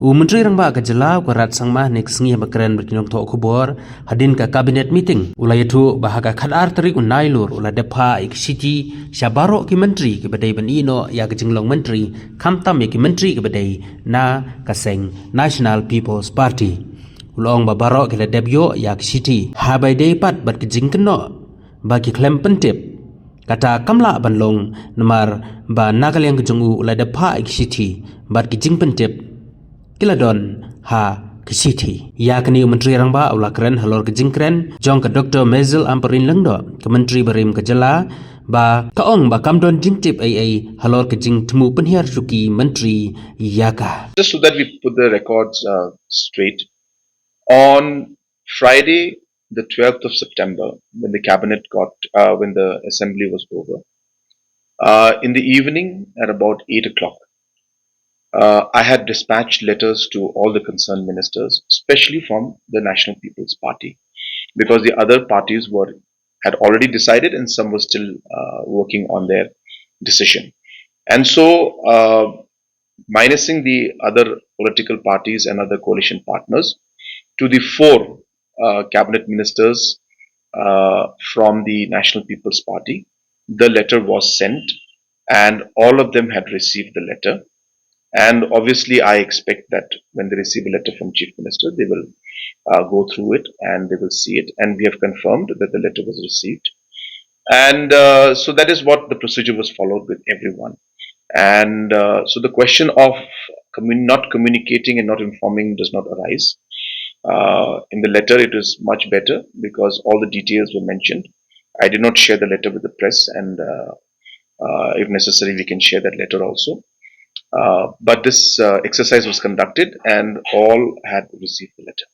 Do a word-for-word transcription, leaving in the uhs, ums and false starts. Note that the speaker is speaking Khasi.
U Myntri Rangbah ka jylla u Conrad Sangma hynne ka sngi haba kren bad ki nongthoh khubor hadien ka cabinet meeting u la ïathuh ba ha ka khatar tarik u Nailur u la dep phah ïa ki shithi sha baroh ki myntri kiba dei ban ïehnoh ïa ka jinglong myntri, khamtam ïa ki myntri kiba dei na ka seng National People's Party. U la ong ba baroh ki la dep ïoh ïa ki shithi haba ïadei pat bad ki jingkynnoh ba ki khlem pyntip. Kata kam lah ban long namar ba na ka liang ka jong u u la dep phah ïa ki shithi bad ki jingpyntip ki la don ha ki shithi. Ïa kane u Myntri Rangbah u la kren halor ka jingkren jong ka Doctor Mezil Ampareen Lyngdoh, ka Myntri barim ka jylla, ba ka ong ba kam don jingtip ei ei halor ka jingthmu pynhiar shuki myntri ïa ka. Just so that we put the records uh, straight, on Friday, the twelfth of September, when the cabinet got, uh, when the assembly was over, uh, in the evening at about eight o'clock, uh, I had dispatched letters to all the concerned ministers, especially from the National People's Party, because the other parties were had already decided and some were still uh, working on their decision. And so, uh, minusing the other political parties and other coalition partners, to the four uh, cabinet ministers uh, from the National People's Party, the letter was sent, and all of them had received the letter. And obviously, I expect that when they receive a letter from Chief Minister, they will uh, go through it and they will see it. And we have confirmed that the letter was received. And uh, so that is what the procedure was followed with everyone. And uh, so the question of commun- not communicating and not informing does not arise. Uh, in the letter, it is much better because all the details were mentioned. I did not share the letter with the press, and uh, uh, if necessary, we can share that letter also. Uh, but this uh, exercise was conducted, and all had received the letter.